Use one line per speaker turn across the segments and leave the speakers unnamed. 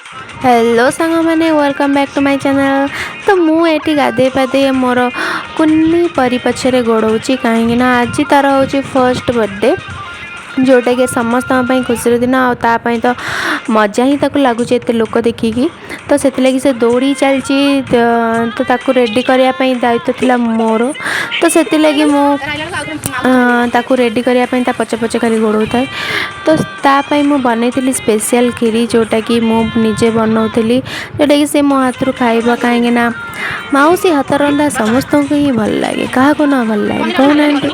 Hello ସାଙ୍ଗମାନେ, welcome back to my channel। ତ ମୁଁ ଏଠି ଗାଧେଇ ପାଧେଇ ମୋର କୁନି ପରି ପଛରେ ଗୋଡ଼ଉଛି, କାହିଁକିନା ଆଜି ତା'ର ହେଉଛି ଫର୍ଷ୍ଟ ବର୍ଥଡ଼େ, ଯେଉଁଟାକି ସମସ୍ତଙ୍କ ପାଇଁ ଖୁସିର ଦିନ। ଆଉ ତା ପାଇଁ ତ ମଜା ହିଁ ତାକୁ ଲାଗୁଛି ଏତେ ଲୋକ ଦେଖିକି। ତ ସେଥିଲାଗି ସେ ଦୌଡ଼ି ଚାଲିଛି। ତ ତାକୁ ରେଡ଼ି କରିବା ପାଇଁ ଦାୟିତ୍ୱ ଥିଲା ମୋର। ତ ସେଥିଲାଗି ମୁଁ ତାକୁ ରେଡ଼ି କରିବା ପାଇଁ ତା ପଛେ ପଛେ ଖାଲି ଗୋଡ଼ଉଥାଏ। ତ ତା ପାଇଁ ମୁଁ ବନେଇଥିଲି ସ୍ପେଶିଆଲ୍ କ୍ଷୀରି, ଯେଉଁଟାକି ମୁଁ ନିଜେ ବନଉଥିଲି, ଯେଉଁଟାକି ସେ ମୋ ହାତରୁ ଖାଇବ, କାହିଁକିନା ମାଉସୀ ହାତ ରନ୍ଧା ସମସ୍ତଙ୍କୁ ହିଁ ଭଲ ଲାଗେ। କାହାକୁ ନ ଭଲ ଲାଗେ, କହୁନାହାନ୍ତି?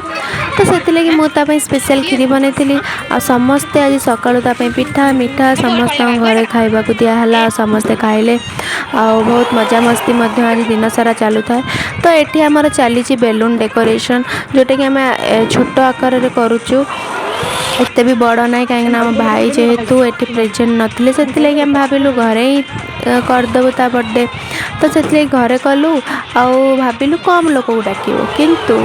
ତ ସେଥିଲାଗି ମୁଁ ତା ପାଇଁ ସ୍ପେଶିଆଲ୍ କ୍ଷୀରି ବନେଇଥିଲି। ଆଉ ସମସ୍ତେ ଆଜି ସକାଳୁ ତା ପାଇଁ ପିଠା, ମିଠା ସମସ୍ତଙ୍କ ଘରେ ଖାଇବାକୁ ଦିଆହେଲା ଆଉ ସମସ୍ତେ ଖାଇଲେ। ଆଉ ବହୁତ ମଜାମସ୍ତି ମଧ୍ୟ ଆଜି ଦିନସାରା ଚାଲୁଥାଏ। ତ ଏଠି ଆମର ଚାଲିଛି ବେଲୁନ୍ ଡେକୋରେସନ୍, ଯେଉଁଟାକି ଆମେ ଛୋଟ ଆକାରରେ କରୁଛୁ, ଏତେ ବି ବଡ଼ ନାହିଁ, କାହିଁକିନା ଆମ ଭାଇ ଯେହେତୁ ଏଠି ପ୍ରେଜେଣ୍ଟ ନଥିଲେ। ସେଥିଲାଗି ଆମେ ଭାବିଲୁ ଘରେ ହିଁ କରିଦେବୁ ତା ବର୍ଥଡ଼େ। ତ ସେଥିଲାଗି ଘରେ କଲୁ ଆଉ ଭାବିଲୁ କମ୍ ଲୋକକୁ ଡାକିବୁ। କିନ୍ତୁ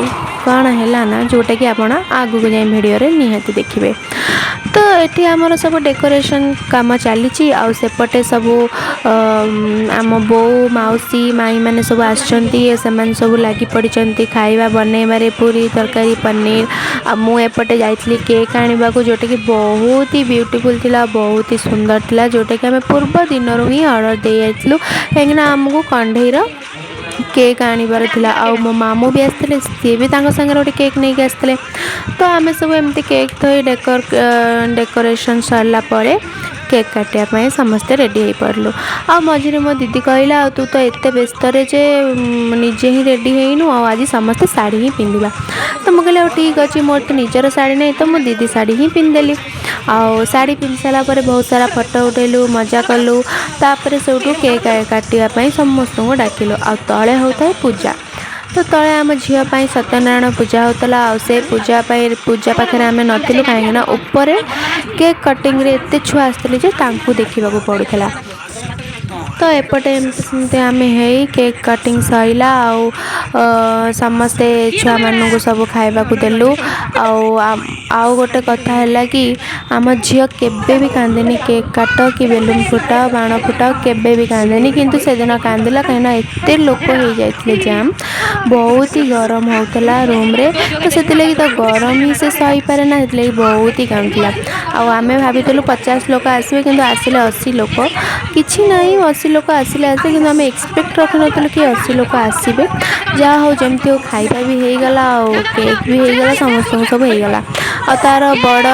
କ'ଣ ହେଲା ନା, ଯେଉଁଟାକି ଆପଣ ଆଗକୁ ଯାଇ ଭିଡ଼ିଓରେ ନିହାତି ଦେଖିବେ। ତ ଏଠି ଆମର ସବୁ ଡେକୋରେସନ୍ କାମ ଚାଲିଛି ଆଉ ସେପଟେ ସବୁ ଆମ ବୋଉ, ମାଉସୀ, ମାଇଁ ମାନେ ସବୁ ଆସିଛନ୍ତି। ସେମାନେ ସବୁ ଲାଗି ପଡ଼ିଛନ୍ତି ଖାଇବା ବନେଇବାରେ, ପୁରୀ ତରକାରୀ, ପନିର। ଆଉ ମୁଁ ଏପଟେ ଯାଇଥିଲି କେକ୍ ଆଣିବାକୁ, ଯେଉଁଟାକି ବହୁତ ହି ବ୍ୟୁଟିଫୁଲ୍ ଥିଲା, ବହୁତ ହି ସୁନ୍ଦର ଥିଲା, ଯେଉଁଟାକି ଆମେ ପୂର୍ବ ଦିନରୁ ହିଁ ଅର୍ଡ଼ର ଦେଇଯାଇଥିଲୁ, କାହିଁକିନା ଆମକୁ କଣ୍ଢେଇର କେକ୍ ଆଣିବାର ଥିଲା। ଆଉ ମୋ ମାମୁଁ ବି ଆସିଥିଲେ, ସିଏ ବି ତାଙ୍କ ସାଙ୍ଗରେ ଗୋଟେ କେକ୍ ନେଇକି ଆସିଥିଲେ। ତ ଆମେ ସବୁ ଏମିତି କେକ୍ ଥୋଇ ଡେକୋରେସନ୍ ସରିଲା ପରେ କେକ୍ କାଟିବା ପାଇଁ ସମସ୍ତେ ରେଡ଼ି ହେଇପଡ଼ିଲୁ। ଆଉ ମଝିରେ ମୋ ଦିଦି କହିଲା, "ଆଉ ତୁ ତ ଏତେ ବ୍ୟସ୍ତରେ ଯେ ନିଜେ ହିଁ ରେଡ଼ି ହେଇନୁ, ଆଉ ଆଜି ସମସ୍ତେ ଶାଢ଼ୀ ହିଁ ପିନ୍ଧିବା।" ତ ମୁଁ କହିଲି, "ଆଉ ଠିକ୍ ଅଛି।" ମୋର ତ ନିଜର ଶାଢ଼ୀ ନାହିଁ, ତ ମୁଁ ଦିଦି ଶାଢ଼ୀ ହିଁ ପିନ୍ଧିଦେଲି। ଆଉ ଶାଢ଼ୀ ପିନ୍ଧି ସାରିଲା ପରେ ବହୁତ ସାରା ଫଟୋ ଉଠେଇଲୁ, ମଜା କଲୁ। ତାପରେ ସେଇଠୁ କେକ୍ କାଟିବା ପାଇଁ ସମସ୍ତଙ୍କୁ ଡାକିଲୁ। ଆଉ ତଳେ ହେଉଥାଏ ପୂଜା। ତ ତଳେ ଆମ ଝିଅ ପାଇଁ ସତ୍ୟନାରାୟଣ ପୂଜା ହେଉଥିଲା। ଆଉ ସେ ପୂଜା ପାଇଁ ପୂଜା ପାଖରେ ଆମେ ନଥିଲୁ, କାହିଁକିନା ଉପରେ କେକ୍ କଟିଂରେ ଏତେ ଛୁଆ ଆସିଥିଲେ ଯେ ତାଙ୍କୁ ଦେଖିବାକୁ ପଡ଼ୁଥିଲା। ତ ଏପଟେ ଏମିତି ସେମିତି ଆମେ ହେଇ କେକ୍ କଟିଂ ସରିଲା ଆଉ ସମସ୍ତେ ଛୁଆମାନଙ୍କୁ ସବୁ ଖାଇବାକୁ ଦେଲୁ। ଆଉ ଆଉ ଗୋଟେ କଥା ହେଲା କି ଆମ ଝିଅ କେବେ ବି କାନ୍ଦେନି। କେକ୍ କାଟ କି ବେଲୁନ୍ ଫୁଟାଅ, ବାଣ ଫୁଟାଅ, କେବେ ବି କାନ୍ଦେନି। କିନ୍ତୁ ସେଦିନ କାନ୍ଦିଲା, କାହିଁକିନା ଏତେ ଲୋକ ହେଇଯାଇଥିଲେ ଜାମ୍, ବହୁତ ହି ଗରମ ହେଉଥିଲା ରୁମ୍ରେ। ତ ସେଥିଲାଗି ତ ଗରମ ହିଁ ସେ ସହିପାରେ ନା, ସେଥିଲାଗି ବହୁତ ହି କାନ୍ଦୁଥିଲା। ଆଉ ଆମେ ଭାବିଥିଲୁ 50 ଲୋକ ଆସିବେ, କିନ୍ତୁ ଆସିଲେ 80 ଲୋକ। କିଛି ନାହିଁ, 80 ଲୋକ ଆସିଲେ ଆସିଲେ, କିନ୍ତୁ ଆମେ ଏକ୍ସପେକ୍ଟ ରଖିନଥିଲୁ କି 80 ଲୋକ ଆସିବେ। ଯାହା ହଉ, ଯେମିତି ହଉ ଖାଇବା ବି ହେଇଗଲା ଆଉ କେକ୍ ବି ହେଇଗଲା, ସମସ୍ତଙ୍କୁ ସବୁ ହେଇଗଲା। ଆଉ ତା'ର ବଡ଼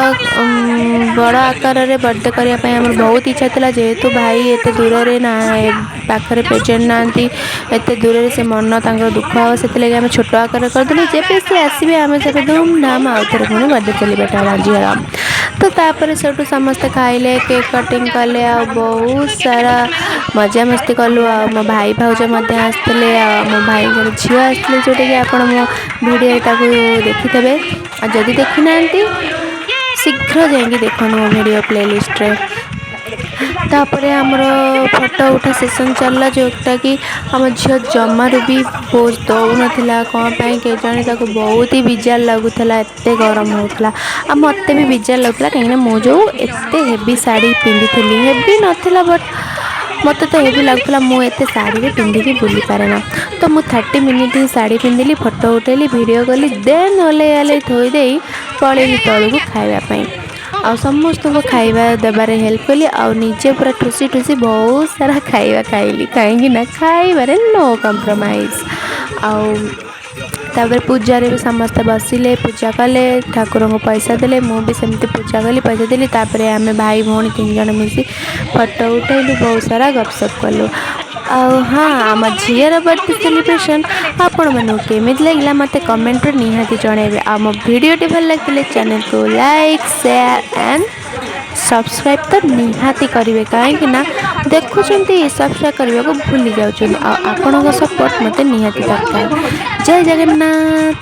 ବଡ଼ ଆକାରରେ ବର୍ଥଡ଼େ କରିବା ପାଇଁ ଆମର ବହୁତ ଇଚ୍ଛା ଥିଲା। ଯେହେତୁ ଭାଇ ଏତେ ଦୂରରେ ନା, ପାଖରେ ପ୍ରେଜେଣ୍ଟ ନାହାନ୍ତି, ଏତେ ଦୂରରେ, ସେ ମନ ତାଙ୍କର ଦୁଃଖ ହେବ। ସେଥିଲାଗି ଆମେ ଛୋଟ ଆକାରରେ କରିଦେଲୁ। ଯେବେ ସେ ଆସିବେ, ଆମେ ସେବେ ଧୁମଧାମ ଆଉ ଥରେ ପୁଣି ବର୍ଥଡ଼େ ସେଲିବ୍ରେଟ୍ ହେବ ଝିଅର। ତ ତାପରେ ସେଇଠୁ ସମସ୍ତେ ଖାଇଲେ, କେକ୍ କଟିଂ କଲେ ଆଉ ବହୁତ ସାରା ମଜାମସ୍ତି କଲୁ। ଆଉ ମୋ ଭାଇ ଭାଉଜ ମଧ୍ୟ ଆସିଥିଲେ ଆଉ ମୋ ଭାଇଙ୍କର ଝିଅ ଆସିଥିଲେ, ଯେଉଁଟାକି ଆପଣ ମୋ ଭିଡ଼ିଓରେ ତାକୁ ଦେଖିଥିବେ। ଆଉ ଯଦି ଦେଖିନାହାନ୍ତି, ଶୀଘ୍ର ଯାଇକି ଦେଖନ୍ତୁ ମୋ ଭିଡ଼ିଓ ପ୍ଲେଲିଷ୍ଟରେ। ତାପରେ ଆମର ଫଟୋ ଉଠା ସେସନ୍ ଚାଲିଲା, ଯେଉଁଟାକି ଆମ ଝିଅ ଜମାରୁ ବି ପୋଜ୍ ଦେଉନଥିଲା। କ'ଣ ପାଇଁ କେଜାଣି, ତାକୁ ବହୁତ ହି ବିଜାର ଲାଗୁଥିଲା, ଏତେ ଗରମ ହେଉଥିଲା। ଆଉ ମୋତେ ବି ବିଜାର ଲାଗୁଥିଲା, କାହିଁକିନା ମୁଁ ଯେଉଁ ଏତେ ହେଭି ଶାଢ଼ୀ ପିନ୍ଧିଥିଲି, ହେଭି ନଥିଲା, ବଟ୍ ମୋତେ ତ ହେଭି ଲାଗୁଥିଲା। ମୁଁ ଏତେ ଶାଢ଼ୀରେ ପିନ୍ଧିକି ବୁଲିପାରେ ନା। ତ ମୁଁ 30 ମିନିଟ୍ ହିଁ ଶାଢ଼ୀ ପିନ୍ଧିଲି, ଫଟୋ ଉଠେଇଲି, ଭିଡ଼ିଓ କଲି, ଦେନ୍ ଓହ୍ଲେଇ ଆହ୍ଲେଇ ଥୋଇ ଦେଇ ପଳେଇଲି ତଳକୁ ଖାଇବା ପାଇଁ। ଆଉ ସମସ୍ତଙ୍କୁ ଖାଇବା ଦେବାରେ ହେଲ୍ପ କଲି ଆଉ ନିଜେ ପୁରା ଠୁସି ଠୁସି ବହୁତ ସାରା ଖାଇବା ଖାଇଲି, କାହିଁକି ନା ଖାଇବାରେ ନୋ କମ୍ପ୍ରମାଇଜ୍। ଆଉ ତାପରେ ପୂଜାରେ ବି ସମସ୍ତେ ବସିଲେ, ପୂଜା କଲେ, ଠାକୁରଙ୍କୁ ପଇସା ଦେଲେ। ମୁଁ ବି ସେମିତି ପୂଜା କଲି, ପଇସା ଦେଲି। ତାପରେ ଆମେ ଭାଇ ଭଉଣୀ ତିନି ଜଣ ମିଶି ଫଟୋ ଉଠେଇଲୁ, ବହୁତ ସାରା ଗପସପ କଲୁ। ଆଉ ହଁ, ଆମ ଝିଅର ବର୍ଥଡ଼େ ସେଲିବ୍ରେସନ୍ ଆପଣମାନଙ୍କୁ କେମିତି ଲାଗିଲା, ମୋତେ କମେଣ୍ଟରେ ନିହାତି ଜଣାଇବେ। ଆଉ ମୋ ଭିଡ଼ିଓଟି ଭଲ ଲାଗିଥିଲେ ଚ୍ୟାନେଲକୁ ଲାଇକ୍, ସେୟାର ଆଣ୍ଡ ସବସ୍କ୍ରାଇବ୍ ତ ନିହାତି କରିବେ, କାହିଁକି ନା ଦେଖୁଛନ୍ତି, ସବସ୍କ୍ରାଇବ୍ କରିବାକୁ ଭୁଲି ଯାଉଛନ୍ତି। ଆଉ ଆପଣଙ୍କ ସପୋର୍ଟ ମୋତେ ନିହାତି ଦରକାର। ଜୟ ଜଗନ୍ନାଥ।